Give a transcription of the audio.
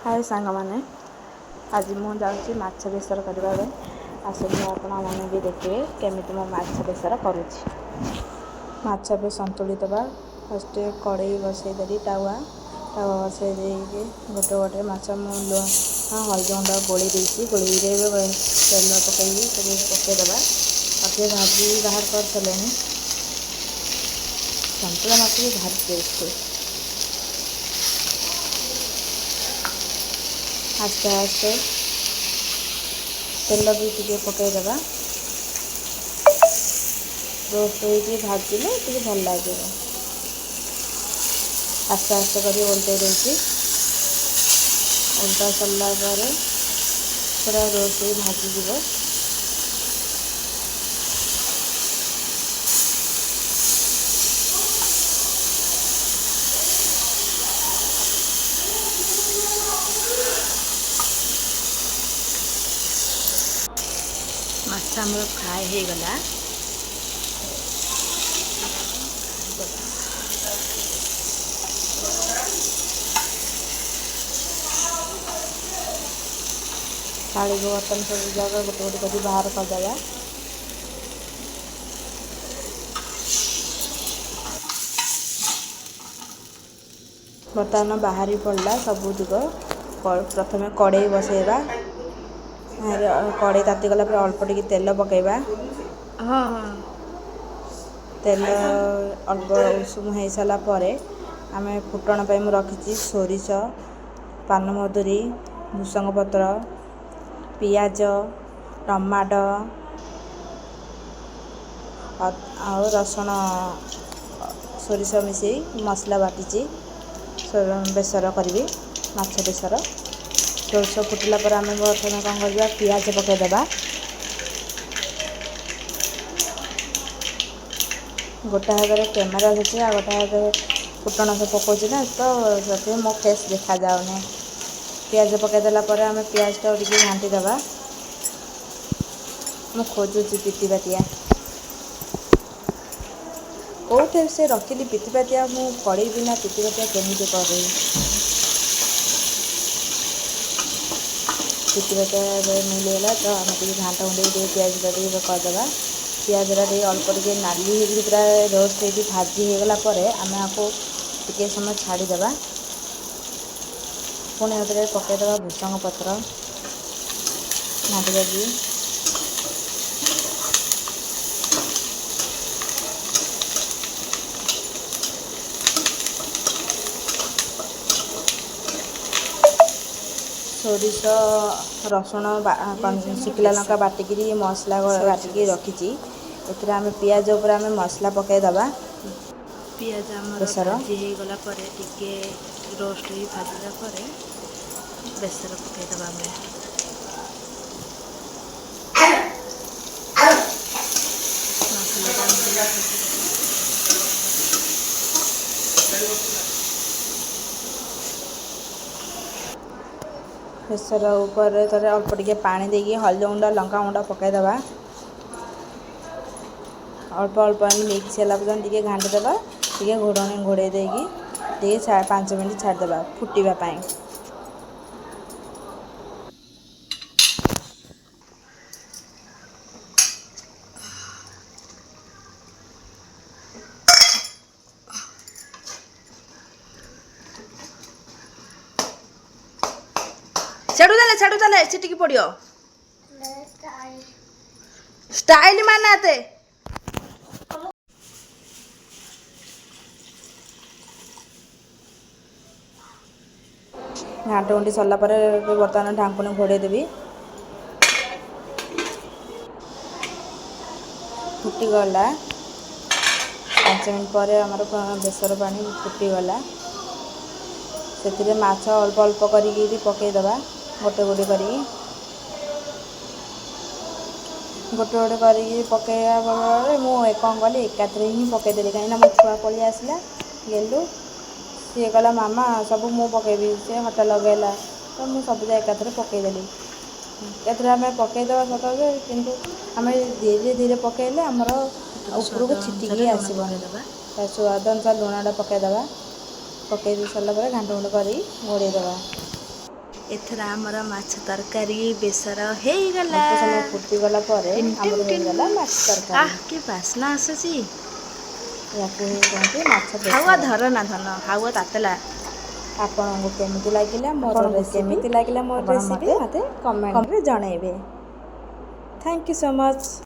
ହାଏ ସାଙ୍ଗମାନେ, ଆଜି ମୁଁ ଯାଉଛି ମାଛ ବେସର କରିବା ପାଇଁ। ଆସନ୍ତୁ ଆପଣମାନେ ବି ଦେଖିବେ କେମିତି ମୁଁ ମାଛ ବେସର କରୁଛି। ମାଛ ଏବେ ସନ୍ତୁଳି ଦେବା। ଫାଷ୍ଟ କଡ଼େଇ ବସେଇଦେଲି, ତାୱା ତାୱା ବସେଇ ଦେଇକି ଗୋଟେ ଗୋଟେ ମାଛ ମୁଁ ହଳଦୀ ଗୁଣ୍ଡ ଗୋଳେଇ ଦେଇଛି। ଗୋଳେଇକି ଏବେ ତେଲ ପକାଇକି ସବୁ ପକାଇଦେବା। ଆଉ ଟିକେ ଭାଜି ବାହାର କରିସାରିଲେଣି। ସନ୍ତୁଳା ମାଛ ବି ଭାରି ଟେଷ୍ଟ। ଆସ୍ତେ ଆସ୍ତେ ତେଲ ବି ଟିକେ ପକାଇଦେବା। ରୋଷ୍ଟ ହେଇକି ଭାଜିଲେ ଟିକେ ଭଲ ଲାଗିବ। ଆସ୍ତେ ଆସ୍ତେ କରି ଓଲଟେଇ ଦେଉଛି। ଓଲଟା ସରିଲା ପରେ ପୁରା ରୋଷ୍ଟ ହେଇ ଭାଜିଯିବ। ମାଛ ଆମର ଫ୍ରାଏ ହେଇଗଲା। ଥାଳିକୁ ବର୍ତ୍ତମାନ ସବୁ ଜାଗା ଗୋଟେ ଗୋଟେ କରି ବାହାର କରିଦେବା। ବର୍ତ୍ତମାନ ବାହାରି ପଡ଼ିଲା ସବୁତିକ। ପ୍ରଥମେ କଡ଼େଇ ବସେଇବା। କଡ଼େଇ ତାତିଗଲା ପରେ ଅଳ୍ପ ଟିକେ ତେଲ ପକାଇବା। ହଁ ହଁ। ତେଲ ଅଳ୍ପ ଉଷୁମ ହେଇସାରିଲା ପରେ ଆମେ ଫୁଟଣ ପାଇଁ ମୁଁ ରଖିଛି ସୋରିଷ, ପାନମଧୁରୀ, ଭୃସଙ୍ଗ ପତ୍ର, ପିଆଜ, ଟମାଟୋ ଆଉ ରସୁଣ ସୋରିଷ ମିଶାଇ ମସଲା ବାଟିଛି। ବେସର କରିବି ମାଛ ବେସର। ସୋରିଷ ଫୁଟିଲା ପରେ ଆମେ ପ୍ରଥମେ କ'ଣ କରିବା, ପିଆଜ ପକାଇଦେବା। ଗୋଟେ ହାତରେ କ୍ୟାମେରା ଧରିଛି ଆଉ ଗୋଟେ ହାତରେ ଫୁଟଣ ସବୁ ପକାଉଛି ନା, ତ ସେଥିପାଇଁ ମୋ ଫେସ୍ ଦେଖାଯାଉନି। ପିଆଜ ପକାଇଦେଲା ପରେ ଆମେ ପିଆଜଟାକୁ ଟିକେ ଘାଣ୍ଟି ଦେବା। ମୁଁ ଖୋଜୁଛି ପିତିପାତିଆ, କେଉଁଠି ସେ ରଖିଲି ପିତିପାତିଆ। ମୁଁ କଡ଼େଇ ବିନା ପିତିପାତିଆ କେମିତି କରିବି? ପିତିପାତିଆ ଏବେ ମିଳିଗଲା, ତ ଆମେ ଟିକେ ଘାଣ୍ଟ ଘୁଣ୍ଟିକି ଟିକେ ପିଆଜଟା ଟିକେ କରିଦେବା। ପିଆଜଟା ଟିକେ ଅଳ୍ପ ଟିକେ ନାଲି ହେଇକି ପୁରା ରୋଷ୍ଟ ହେଇକି ଭାଜି ହେଇଗଲା ପରେ ଆମେ ଆକୁ ଟିକେ ସମୟ ଛାଡ଼ିଦେବା। ପୁଣି ଆଉଥରେ ପକାଇଦେବା ଭୃସଙ୍ଗ ପତ୍ର ଘାଣ୍ଟି ଭାଜି। ସୋରିଷ, ରସୁଣ, ଇଏ ହେଉଛି ଆମର ଶୁଖିଲା ଲଙ୍କା ବେସର, ବାଟିକିରି ମସଲା ସୋରିଷ ବାଟିକି ବେସର। ରଖିଛି। ଏଥିରେ ଆମେ ପିଆଜ ଉପରେ ଆମେ ମସଲା ପକାଇଦେବା। ପିଆଜ ଆମର ବେସର ଭାଜି ହେଇଗଲା ପରେ, ଟିକେ ରୋଷ୍ଟ ହେଇ ଭାଜିଲା ପରେ ବେସର ପକାଇଦେବା ଆମେ। ମସଲାଟା ଆମେ ଟିକେ ଭାଜିଦେବା। ବେସର ଉପରେ ଥରେ ଅଳ୍ପ ଟିକେ ପାଣି ଦେଇକି ହଳଦୀ ଗୁଣ୍ଡ, ଲଙ୍କା ଗୁଣ୍ଡ ପକାଇଦେବା। ଅଳ୍ପ ଅଳ୍ପ ଆମେ ମିକ୍ସ ହେଲା ପର୍ଯ୍ୟନ୍ତ ଟିକେ ଘାଣ୍ଟି ଦେବା। ଟିକେ ଘୋଡ଼ଣୀ ଘୋଡ଼େଇ ଦେଇକି ଟିକେ 5 ମିନିଟ୍ ଛାଡ଼ିଦେବା ଫୁଟିବା ପାଇଁ। ସେଠୁ ଦେଲେ, ସେଠୁ ଦେଲେ ସେଠିକି ପଡ଼ିବ। ଷ୍ଟାଇଲ ମାନାତେ। ଘାଣ୍ଟ ଘୁଣ୍ଟି ସରିଲା ପରେ ବର୍ତ୍ତମାନ ଢାଙ୍କୁଣୀ ଘୋଡ଼େଇ ଦେବି। ଫୁଟିଗଲା। 5 ମିନିଟ୍ ପରେ ଆମର ବେସର ପାଣି ଫୁଟିଗଲା। ସେଥିରେ ମାଛ ଅଳ୍ପ ଅଳ୍ପ କରିକି ପକାଇଦେବା, ଗୋଟେ ଗୋଟେ କରିକି। ଗୋଟେ ଗୋଟେ କରିକି ପକାଇବା ବଦଳରେ ମୁଁ କ'ଣ କଲି, ଏକାଥରେ ହିଁ ପକାଇଦେଲି, କାହିଁକିନା ମୋ ଛୁଆ ପଳେଇ ଆସିଲା ଗେଲୁ। ସିଏ କହିଲା, ମାମା ସବୁ ମୁଁ ପକାଇବି। ସେ ହଟା ଲଗାଇଲା, ତ ମୁଁ ସବୁ ଯାକ ଏକାଥରେ ପକାଇଦେଲି। ଏକାଥରେ ଆମେ ପକାଇଦେବା ସତ ଯେ, କିନ୍ତୁ ଆମେ ଧୀରେ ଧୀରେ ପକାଇଲେ ଆମର ସ୍ୱାଦ ଉପରକୁ ଅନୁସାରେ ଛିଟିକି ଲୁଣ ଆସିବନି। ପକାଇଦେବା। ତା ସ୍ୱାଦ ଅନୁସାରେ ଲୁଣଟା ପକାଇଦେବା। ପକାଇ ଦେଇ ସାରିଲା ପରେ ଘାଣ୍ଟ ଘୁଣ୍ଟ କରି ଘୋଡ଼େଇ ଦେବା। ଏଥର ଆମର ମାଛ ତରକାରୀ ବେସର ହେଇଗଲା। ଅଳ୍ପ ସମୟ ଫୁଟିଗଲା ପରେ ଟିନ୍ ଆମର ଟିନ୍ ଟିନ୍। ହେଇଗଲା ମାଛ ତରକାରୀ। ଆଃ, କି ବାସ୍ନା ଆସୁଛି! ୟାକୁ ହିଁ କୁହନ୍ତି ମାଛ ହାୱା ବେସର। ଧର ନା ଧନ, ହାୱା ତାତଲା। ଆପଣଙ୍କୁ କେମିତି ଲାଗିଲା ମୋର ଆପଣଙ୍କୁ ରେସିପି? କେମିତି ଲାଗିଲା ମୋର ଆପଣ ରେସିପି? ମୋତେ କମେଣ୍ଟରେ ଜଣାଇବେ। Thank you so much.